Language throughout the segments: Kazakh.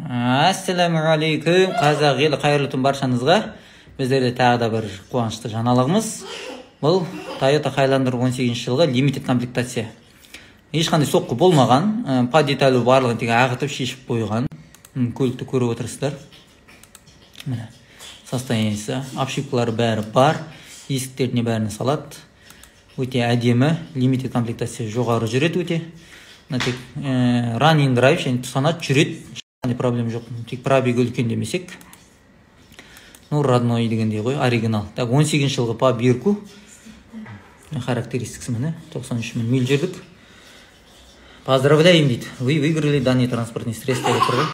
Ассалаумағалейкум, қазақ елі, қайырлы түн баршаңызға. Біздерде тағы да бір қуанышты жаңалығымыз. Бұл Toyota Highlander 18 жылғы limited комплектация. Ешқандай соққы болмаған, по деталю барлығын тек ағытып шешіп қойған. Көлікті көріп отырсыздар. Міне, состояниесі, обшивкалары бәрі бар, есіктеріне бәрін салады. Өте әдемі, limited комплектация жоғары жүреді өте. Мына тек running drive және санат жүреді, ешқандай проблема жоқ. Тек пробегі үлкен демесек. Ну, родной дегендей ғой, оригинал. Так, 18 жылғы по бирку. Характеристикасы міне, 93 мың миль жүрдік. Поздравляем дейді. Вы выиграли данные транспортные средства деп тұр ғой.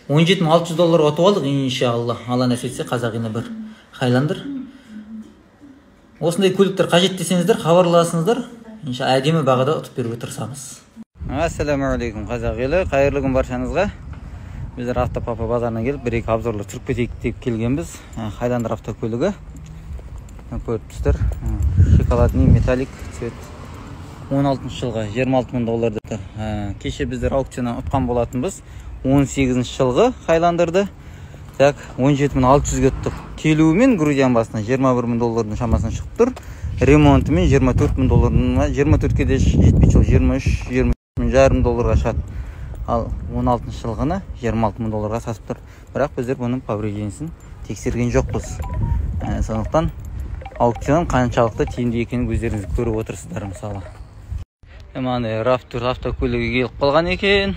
17 600 долларға ұтып алдық, иншалла. Алла нәсіп етсе, қазақ еліне бір Highlander. Осындай көліктер қажет десеңіздер, хабарласыңыздар. Иншалла әдемі бағада ұтып беруге тырысамыз. Ассалаумағалейкум, қазақ елі, қайырлы күн баршаңызға. Біздер Автопапа базарына келіп, бір-екі обзорлар түсіріп кетейік деп келгенбіз. Highlander автокөлігі. Көріп тұрсыздар. Шоколадный металлик цвет. 16 жылғы 26 мың доллар деп тұр. Кеше біздер аукционнан ұтқан болатынбыз. 18 жылғы Highlander'ды. Так, 17 600-ге ұттық. Келуімен Грузияның басына 21 мың доллардың шамасына шығып тұр. Ремонтымен 24 мың доллардың, 24-ке де жетпейді, сол 23, 23 жарым долларға шығады. Ал 16 жылғыны 26 мың долларға сатып тұр. Бірақ біздер бұның повреждениесін тексерген жоқпыз. Сондықтан аукцион қаншалықты тиімді екенін өздеріңіз көріп отырсыздар мысалы. Мынандай RAV4 автокөлігі келіп қалған екен.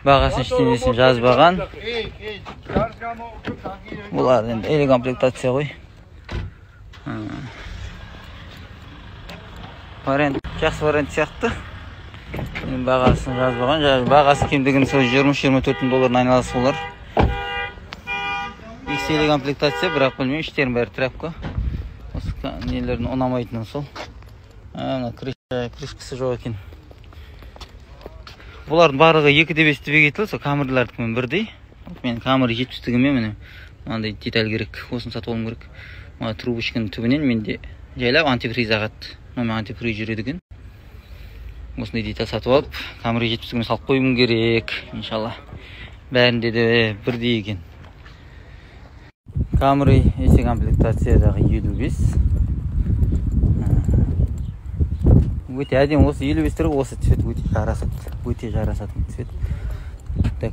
Бағасын ештеңесін жазбаған. Бұлар енді эле комплектация ғой. Вариант, жақсы вариант сияқты. Енді бағасын жазбаған. Бағасы кем дегенде сол 23-24 мың доллардың айналасы болар. XL комплектация, бірақ білмеймін, іштерінің бәрі тряпка. Осы нелердің ұнамайтыны сол. Мына крышкасы жоқ екен. Бұлардың барлығы 2,5 двигатель, сол Камрилардікімен бірдей. Мен Камри 70-тігіме міне мынандай деталь керек, осыны сатып алуым керек. Мына трубочканың түбінен менде жайлап антифриз ағады. Мына антифриз жүреді екен. Осындай деталь сатып алып, Камри 70-тігіме салып қоюым керек, иншалла. Бәрінде де бірдей екен. Камри SE комплектациядағы 55. Өте әдемі, осы 55-тер осы цвет өте жарасады, өте жарасатын цвет. Так,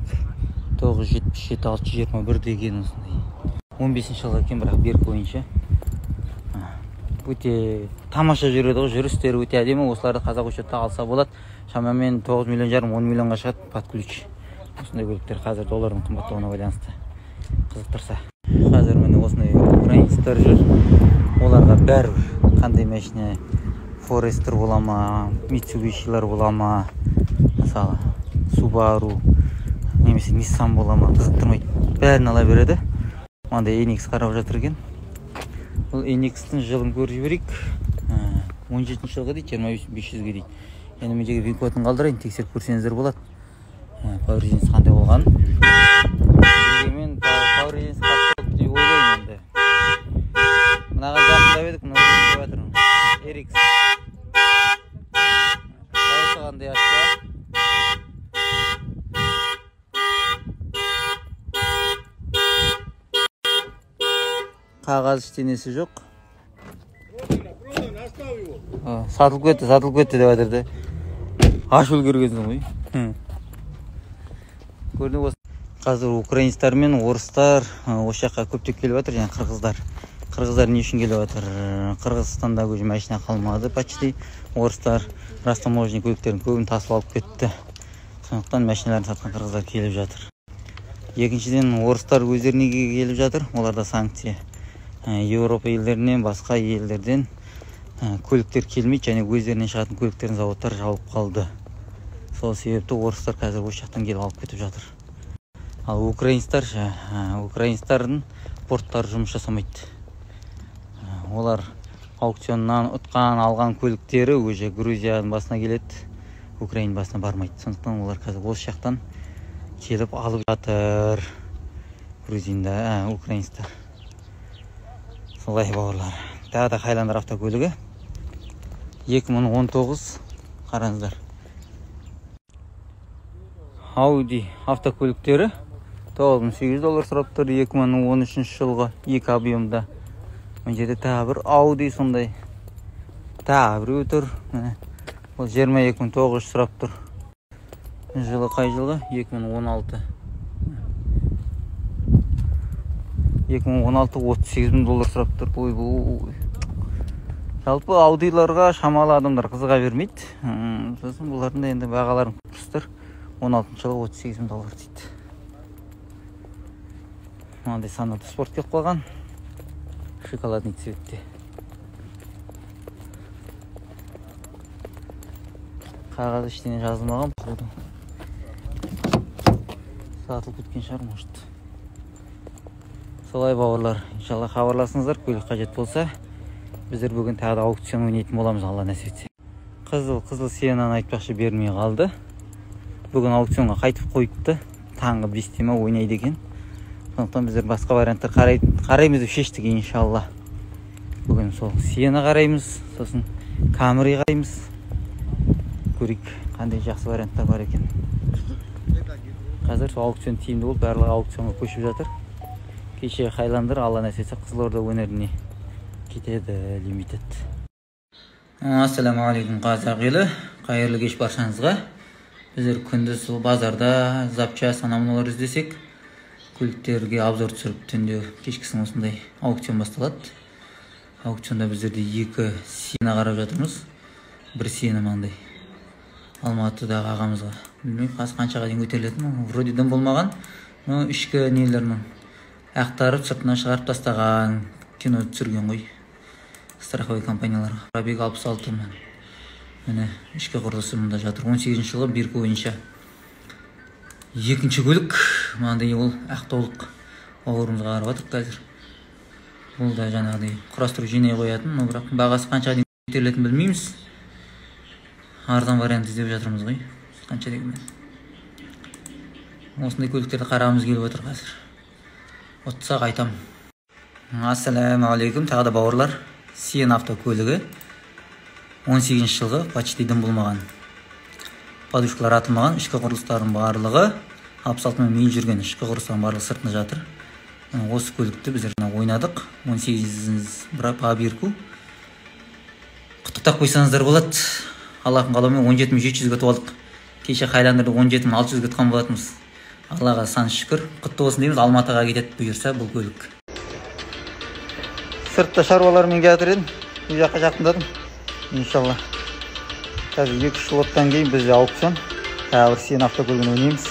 977 621 деген осындай. 15 жылғы екен, бірақ берік бойынша. Өте тамаша жүреді ғой, жүрістері өте әдемі. Осыларды қазақ учетта алса болады. Шамамен 9 миллион жарым, 10 миллионға шығады под ключ. Осындай көліктер қазір доллардың қымбаттауына байланысты қызықтырса. Қазір міне осындай украинецтер жүр. Оларға бәрібір қандай машина, Forester бола ма, Mitsubishi'лар бола ма, мысалы, Subaru немесе Nissan бола ма, қызықтырмайды. Бәрін ала береді. Мынандай NX қарап жатыр екен. Бұл NX-тің жылын көріп жіберейік. 17 жылғы дейді, 25 500-ге дейді. Енді мен жерге вин-кодын қалдырайын, тексеріп көрсеңіздер болады. Повреждениесі қандай болғанын. Дегенмен повреждениесі қатты болды деп ойлаймын енді. Мынаған жақындап едік, мынау деп жатыр. RX. Дауысы қандай ашты? Қағаз ештеңесі жоқ. Сатылып кетті, сатылып кетті деп жатыр да. Ашып үлгергенсің ғой. Көрініп осы. Қазір украинецтер мен орыстар осы жаққа көптеп келіп жатыр, және қырғыздар. Қырғыздар не үшін келіп жатыр? Қырғызстанда уже машина қалмады почти. Орыстар растаможенный көліктердің көбін тасып алып кетті. Сондықтан машиналарын сатқан қырғыздар келіп жатыр. Екіншіден, орыстар өздері неге келіп жатыр? Оларда санкция. Еуропа елдерінен, басқа елдерден көліктер келмейді және өздерінен шығатын көліктердің заводтары жабылып қалды. Сол себепті орыстар қазір осы жақтан келіп алып кетіп жатыр. Ал украинецтар ше, украинецтардың порттары жұмыс жасамайды. Олар аукционнан ұтқан, алған көліктері уже Грузияның басына келеді, Украина басына бармайды. Сондықтан олар қазір осы жақтан келіп алып жатыр. Грузинда, украинецтар. Солай, бауырлар. Тағы да Highlander автокөлігі 2019, қараңыздар. Audi автокөліктері 9800 доллар сұрап тұр, 2013 жылғы екі объемда. Мына жерде тағы бір Audi сондай. Тағы біреу тұр. Міне. Ол 22900 сұрап тұр. Жылы қай жылғы? 2016. 2016 38000 доллар сұрап тұр. Ойбой. Жалпы Audilарға шамалы адамдар қызыға бермейді. Сосын бұлардың да енді бағаларын көріп тұрсыздар. 16 жылы 38000 доллар дейді. Мынандай Соната Спорт келіп қалған. Шоколадный цветте. Қағаз ештеңе жазылмаған, походу. Сатылып кеткен шығар, может. Солай бауырлар, иншалла хабарласыңыздар, көлік қажет болса. Біздер бүгін тағы да аукцион ойнайтын боламыз, Алла нәсіп етсе. Қызыл Сиенаны айтпақшы бермей қалды. Бүгін аукционға қайтып қойыпты. Таңғы 5-те ме ойнайды екен. Сондықтан біздер басқа варианттар қараймыз деп шештік, иншалла. Бүгін сол Сиена қараймыз, сосын Камри қараймыз. Көрейік қандай жақсы варианттар бар екен. Қазір сол аукцион тиімді болып, барлығы аукционға көшіп жатыр. Кеше Хайландер, Алла нәсіп етсе, Қызылорда өңіріне кетеді лимитед. Ассалаумағалейкум қазақ елі, қайырлы кеш баршаңызға. Біздер күндіз сол базарда запчасть анау-мынаулар іздесек, көліктерге обзор түсіріп, түнде кешкісін осындай аукцион басталады. Аукционда біздерде екі Сиена қарап жатырмыз. Бір Сиена мынандай Алматыдағы ағамызға. Білмеймін, қазір қаншаға дейін көтерілетінін, вроде дым болмаған. Но ішкі нелерін ақтарып, сыртына шығарып тастаған, кино түсірген ғой страховой компанияларға. Пробег 66 мың. Міне ішкі құрылысы мында жатыр. 18 жылғы бирка бойынша. Екінші көлік мынандай, ол ақтаулық бауырымызға қарап жатырық қазір. Бұл да жаңағыдай құрастыру жинай қоятын, но бірақ бағасы қанша дейін көтерілетінін білмейміз. Арзан вариант іздеп жатырмыз ғой. Қанша дегенмен. Осындай көліктерді қарағымыз келіп отыр қазір. Ұтсақ айтам. Ассалаумағалейкум тағы да бауырлар. Сиена автокөлігі 18 жылғы, почти дым болмаған. Подушкалар атылмаған, ішкі құрылыстардың барлығы 66 мың миль жүрген, ішкі құрылыстардың барлығы сыртында жатыр. Осы көлікті біздер ойнадық. 18 по бирку. Құттықтап қойсаңыздар болады. Аллахтың қалауымен 17700-ге ұтып алдық. Кеше Хайландерді 17600-ге ұтқан болатынбыз. Аллаға сан шүкір. Құтты болсын дейміз. Алматыға кетеді бұйырса бұл көлік. Сыртта шаруалармен келе едім. Үй жаққа жақындадым. Иншалла. Қазір 2-3 лоттан кейін бізде аукцион. Тағы бір Сиена автокөлігін ойнаймыз.